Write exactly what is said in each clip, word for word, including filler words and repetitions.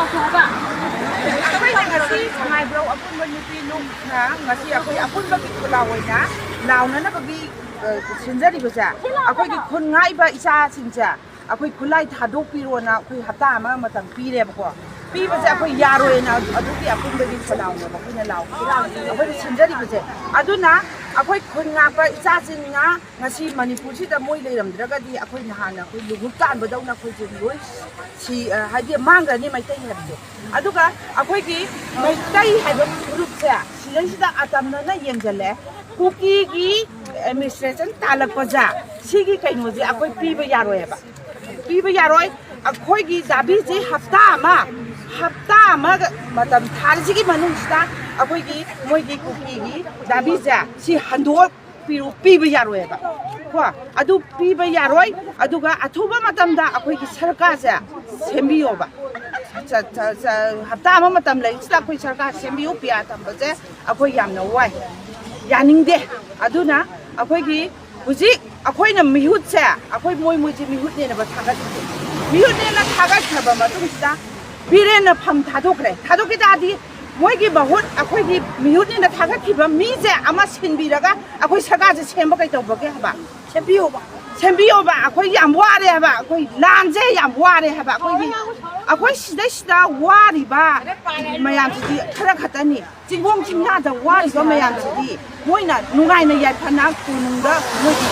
ꯑꯩꯈꯣꯏꯅ ꯉꯁꯤ ꯁꯉꯥꯏꯕ꯭ꯔꯧ ꯑꯄꯨꯟꯕ ꯅꯨꯄꯤ ꯂꯨꯞꯅ ꯉꯁꯤ ꯑꯩꯈꯣꯏ ꯑꯄꯨꯟꯕꯒꯤ ꯈꯨꯜꯂꯥꯎ ꯑꯣꯏꯅ ꯂꯥꯎꯅꯅꯕꯒꯤ, ꯑ, ꯁꯤꯟꯖꯔꯤꯕꯁꯦ ꯑꯩꯈꯣꯏꯒꯤ ꯈꯨꯟ ꯉꯥꯛꯏꯕ ꯏꯆꯥꯁꯤꯡꯁꯦ ꯑꯩꯈꯣꯏ ꯈꯨꯠꯂꯥꯏ ꯊꯥꯗꯣꯛꯄꯤꯔꯣꯅ ꯑꯩꯈꯣꯏ ꯍꯞꯇꯥ ꯑꯃ ꯃꯇꯝ ꯄꯤꯔꯦꯕꯀꯣ꯫ ꯄꯤꯕꯁꯦ ꯑꯩꯈꯣꯏ ꯌꯥꯔꯣꯏꯅ ꯑꯗꯨꯒꯤ ꯑꯄꯨꯟꯕꯒꯤ ꯈꯨꯜꯂꯥꯎꯅꯦꯕ ꯑꯩꯈꯣꯏꯅ ꯂꯥꯎ ꯑꯩꯈꯣꯏꯅ ꯁꯤꯟꯖꯔꯤꯕꯁꯦ꯫ ꯑꯗꯨꯅ ꯑꯩꯈꯣꯏ ꯈꯨꯟ ꯉꯥꯛꯄ ꯏꯆꯥꯁꯤꯡꯅ ꯉꯁꯤ ꯃꯅꯤꯄꯨꯔꯁꯤꯗ ꯃꯣꯏ ꯂꯩꯔꯝꯗ꯭ꯔꯒꯗꯤ ꯑꯩꯈꯣꯏ ꯅꯍꯥꯟꯅ ꯑꯩꯈꯣꯏ ꯂꯨꯍꯨꯞ ꯇꯥꯟꯕꯗꯧꯅ ꯑꯩꯈꯣꯏꯁꯦ ꯂꯣꯏ ꯁꯤ, ꯑ, ꯍꯥꯏꯗꯤ ꯃꯥꯡꯈ꯭ꯔꯅꯤ ꯃꯩꯇꯩ ꯍꯥꯏꯕꯁꯦ꯫ ꯑꯗꯨꯒ ꯑꯩꯈꯣꯏꯒꯤ ꯃꯩꯇꯩ ꯍꯥꯏꯕ ꯐꯨꯔꯨꯞꯁꯦ ꯁꯤꯗꯩꯁꯤꯗ ꯑꯇꯝꯅꯅ ꯌꯦꯡꯁꯤꯜꯂꯦ꯫ ꯀꯨꯀꯤꯒꯤ ꯑꯦꯗꯃꯤꯅꯤꯁꯇ꯭ꯔꯦꯁꯟ ꯇꯥꯜꯂꯛꯄꯁꯦ ꯁꯤꯒꯤ ꯀꯩꯅꯣꯁꯦ ꯑꯩꯈꯣꯏ ꯄꯤꯕ ꯌꯥꯔꯣꯏꯕ꯫ ꯄꯤꯕ ꯌꯥꯔꯣꯏ꯫ ꯑꯩꯈꯣꯏꯒꯤ ꯗꯥꯕꯤꯁꯦ ꯍꯞꯇꯥ ꯑꯃ, ꯍꯞꯇꯥ ꯑꯃ ꯃꯇꯝ ꯊꯥꯔꯤꯁꯤꯒꯤ ꯃꯅꯨꯡꯁꯤꯗ ꯑꯩꯈꯣꯏꯒꯤ ꯃꯣꯏꯒꯤ ꯀꯨꯀꯤꯒꯤ ꯗꯥꯕꯤꯁꯦ ꯁꯤ ꯍꯟꯗꯣꯛ ꯄꯤꯔꯨ-, ꯄꯤꯕ ꯌꯥꯔꯣꯏꯕ꯫ ꯀꯣ? ꯑꯗꯨ ꯄꯤꯕ ꯌꯥꯔꯣꯏ꯫ ꯑꯗꯨꯒ ꯑꯊꯨꯕ ꯃꯇꯝꯗ ꯑꯩꯈꯣꯏꯒꯤ ꯁꯔꯀꯥꯔꯁꯦ ꯁꯦꯝꯕꯤꯌꯣꯕ꯫ ꯆ-, ꯆ-, ꯆ-, ꯍꯞꯇꯥ ꯑꯃ ꯃꯇꯝ ꯂꯩꯔꯤꯁꯤꯗ ꯑꯩꯈꯣꯏ ꯁꯔꯀꯥꯔ ꯁꯦꯝꯕꯤꯌꯨ, ꯄꯤꯌꯥ ꯇꯝꯕꯁꯦ ꯑꯩꯈꯣꯏ ꯌꯥꯝꯅ ꯋꯥꯏ, ꯌꯥꯅꯤꯡꯗꯦ꯫ ꯑꯗꯨꯅ ꯑꯩꯈꯣꯏꯒꯤ ꯍꯧꯖꯤꯛ ꯑꯩꯈꯣꯏꯅ ꯃꯤꯍꯨꯠꯁꯦ, ꯑꯩꯈꯣꯏ ꯃꯣꯏ ꯃꯣꯏꯁꯦ ꯃꯤꯍꯨꯠꯅꯦꯅꯕ ꯊꯥꯒꯠꯈ꯭ꯔꯦ꯫ ꯃꯤꯍꯨꯠꯅꯦꯅ ꯊꯥꯒꯠꯈ꯭ꯔꯕ ꯃꯇꯨꯡꯁꯤꯗ ꯕꯤꯔꯦꯟꯅ ꯐꯝ ꯊꯥꯗꯣꯛꯈ꯭ꯔꯦ꯫ ꯊꯥꯗꯣꯛꯈꯤ ꯇꯥꯔꯗꯤ ꯃꯣꯏꯒꯤ ꯃꯍꯨꯠ ꯑꯩꯈꯣꯏꯒꯤ ꯃꯤꯍꯨꯠꯅꯦꯅ ꯊꯥꯒꯠꯈꯤꯕ ꯃꯤꯁꯦ ꯑꯃ ꯁꯤꯟꯕꯤꯔꯒ ꯑꯩꯈꯣꯏ ꯁꯔꯀꯥꯔꯁꯦ ꯁꯦꯝꯕ ꯀꯩꯗꯧꯕꯒꯦ ꯍꯥꯏꯕ? ꯁꯦꯝꯕꯤꯌꯣꯕ꯫ ꯁꯦꯝꯕꯤꯌꯣꯕ꯫ ꯑꯩꯈꯣꯏ ꯌꯥꯝ ꯋꯥꯔꯦ ꯍꯥꯏꯕ꯫ ꯑꯩꯈꯣꯏ ꯂꯥꯟꯁꯦ ꯌꯥꯝ ꯋꯥꯔꯦ ꯍꯥꯏꯕ꯫ ꯑꯩꯈꯣꯏꯒꯤ, ꯑꯩꯈꯣꯏ ꯁꯤꯗꯩꯁꯤꯗ ꯋꯥꯔꯤꯕ ꯃꯌꯥꯝꯁꯤꯗꯤ ꯈꯔ ꯈꯛꯇꯅꯤ꯫ ꯆꯤꯡꯈꯣꯡ ꯆꯤꯡꯌꯥꯗ ꯋꯥꯔꯤꯕ ꯃꯌꯥꯝꯁꯤꯗꯤ ꯃꯣꯏꯅ ꯅꯨꯡꯉꯥꯏꯅ ꯌꯥꯏꯐꯅ ꯀꯣꯅꯨꯡꯗ ꯃꯣꯏꯒꯤ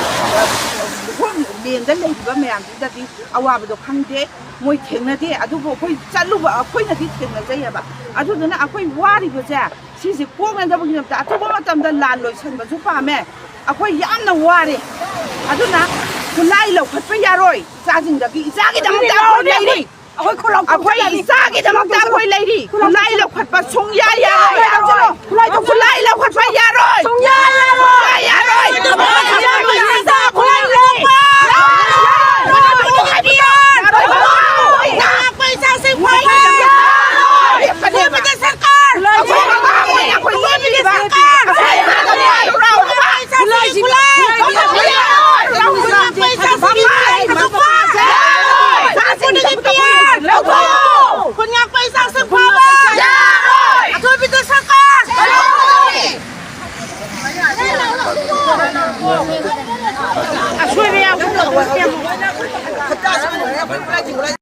ꯍꯣꯝ ꯂꯦꯟꯗ ꯂꯩꯔꯤꯕ ꯃꯌꯥꯝꯁꯤꯗꯗꯤ ꯑꯋꯥꯕꯗꯣ ꯈꯪꯗꯦ, ꯃꯣꯏ ꯊꯦꯡꯅꯗꯦ꯫ ꯑꯗꯨꯕꯨ ꯑꯩꯈꯣꯏ ꯆꯠꯂꯨꯕ ꯑꯩꯈꯣꯏꯅꯗꯤ ꯊꯦꯡꯅꯖꯩꯑꯕ꯫ ꯑꯗꯨꯗꯨꯅ ꯑꯩꯈꯣꯏ ꯋꯥꯔꯤꯕꯁꯦ ꯁꯤꯁꯦ ꯀꯣꯛꯅꯗꯕꯒꯤꯗꯃꯛꯇ ꯑꯊꯨꯕ ꯃꯇꯝꯗ ꯂꯥꯟ ꯂꯣꯏꯁꯤꯟꯕꯁꯨ ꯄꯥꯝꯃꯦ꯫ ꯑꯩꯈꯣꯏ ꯌꯥꯝꯅ ꯋꯥꯔꯦ꯫ ꯑꯗꯨꯅ ꯈꯨꯠꯂꯥꯏ ꯂꯧꯈꯠꯄ ꯌꯥꯔꯣꯏ ꯏꯆꯥꯁꯤꯡꯗꯒꯤ꯫ ꯏꯆꯥꯒꯤꯗꯃꯛꯇ ꯑꯩꯈꯣꯏ ꯂꯩꯔꯤ꯫ ꯑꯩꯈꯣꯏ ꯈꯨꯂꯥꯎ ꯑꯩꯈꯣꯏ ꯊꯣꯛꯆꯔꯅꯤ꯫ ꯏꯆꯥꯒꯤꯗꯃꯛꯇ ꯑꯩꯈꯣꯏ ꯂꯩꯔꯤ꯫ ꯈꯨꯂꯥꯏ ꯂꯧꯈꯠꯄ ꯁꯨꯡꯌꯥ ꯌꯥꯔꯣꯏ꯫ ꯈꯨꯂꯥꯏ ꯂꯧꯈꯠꯄ ꯌꯥꯔꯣꯏ꯫ ꯁꯨꯡꯌꯥ ꯌꯥꯔꯣꯏ꯫ ꯈꯨꯂꯥꯏ ꯂꯧꯈꯠꯄ ꯌꯥꯔꯣꯏ꯫ ꯁꯨꯡꯌꯥ